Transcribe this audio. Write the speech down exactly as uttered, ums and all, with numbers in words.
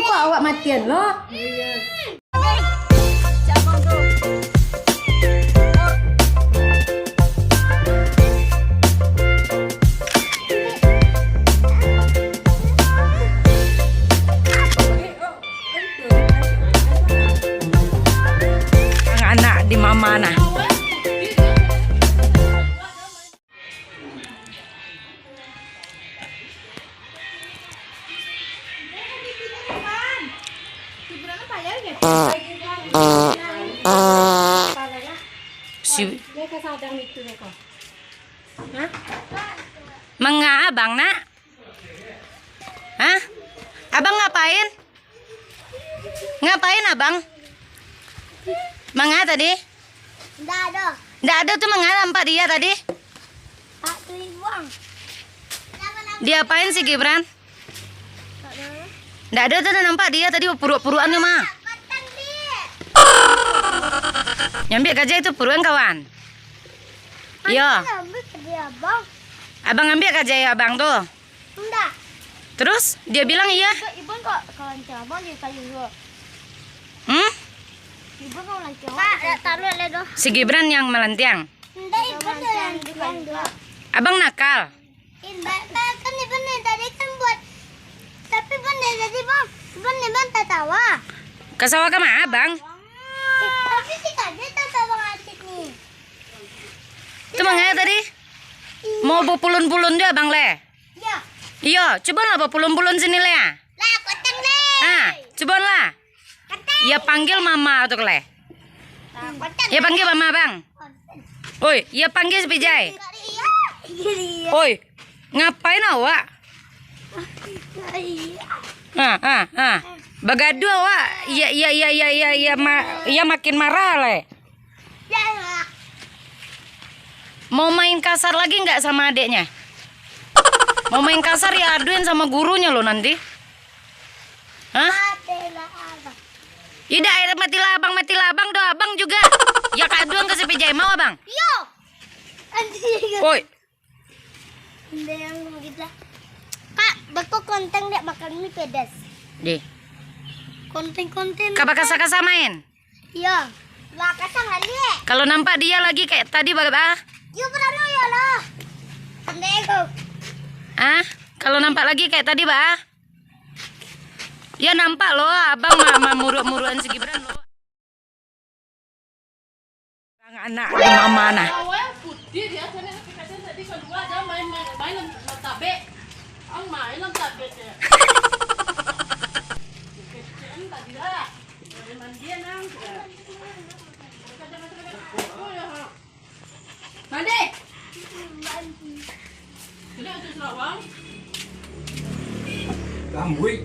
Kok awak matian lo? Anak di mama nah. Si Manga abang nak? Hah? Abang ngapain? Ngapain abang? Manga tadi? Ndak ado. Ndak ado tu manga nampak dia tadi? Pak tu ibuang. Diapain si Gibran? Ndak ado tu nampak dia tadi puruak-puruakan tu mah. Nyambiak kaja itu puruakan kawan. Iyo. Ambil ke dia, Bang. Abang ambiak kaja abang tu. Indak. Terus dia bilang iya. Ibun kok kalancang abang di kayu dua. Hmm? Ibun kok lancang. Pak, tak taruh le doh. Si Gibran yang malantiang. Indak, Ibun kalancang dua. Abang nakal. Indak, kan Ibun dari tadi kan buat. Tapi Ibun dari tadi, Bang. Ibun, Ibun tatawa. Ka sawah ka ma, Bang? Eh, tapi si Kaje tatawa atik ni. Tu manga tadi? Mau bapulun-pulun jo abang le? Iyo. Iyo, cubolah bapulun-pulun sini le, ah. Lah, kocang le. Ah, cubolah. Kocang. Ya panggil mama tu le. Lah, kocang. Ya panggil mama, Bang. Kocang. Oi, ya panggil si Pijai. Iya. Oi, ngapain awak? Iya. Ah, ah, ah. Bagaduah awak. Ya, ya, ya, ya, ya, ya, ma-, ya makin marah le. Mau main kasar lagi nggak sama adeknya? Mau main kasar ya aduin sama gurunya lo nanti. Hah? Matilah abang. Idak, eh, matilah abang, matilah abang doh, abang juga. Ya kak aduan ka si Pijai, mau abang? Yo. Anjing. Oi. Ndak yang begitu lah. Kak, beko konten dek makan mie pedas. Deh. Konten-konten. Ka bakasa-kasa main? Iyo. Bakasa baliak. Kalau nampak dia lagi kayak tadi, ba-, ba-, Yo, berano yo lah. Santai ko. Ah, kalau nampak lagi kayak tadi, ba-, ah? Ya nampak lo, abang ma-, mamuruak-muruakan si Gibran lo. Anak di mama nah. Awal putih dia, sana kasihan tadi keluar, dia main, main, main lam, lam tabek. Ang main lam tabek dia. Kasihan tadi lah. Main mandian ang. Oh, ya. Mandi. Sudah tu serawang. Lambuik.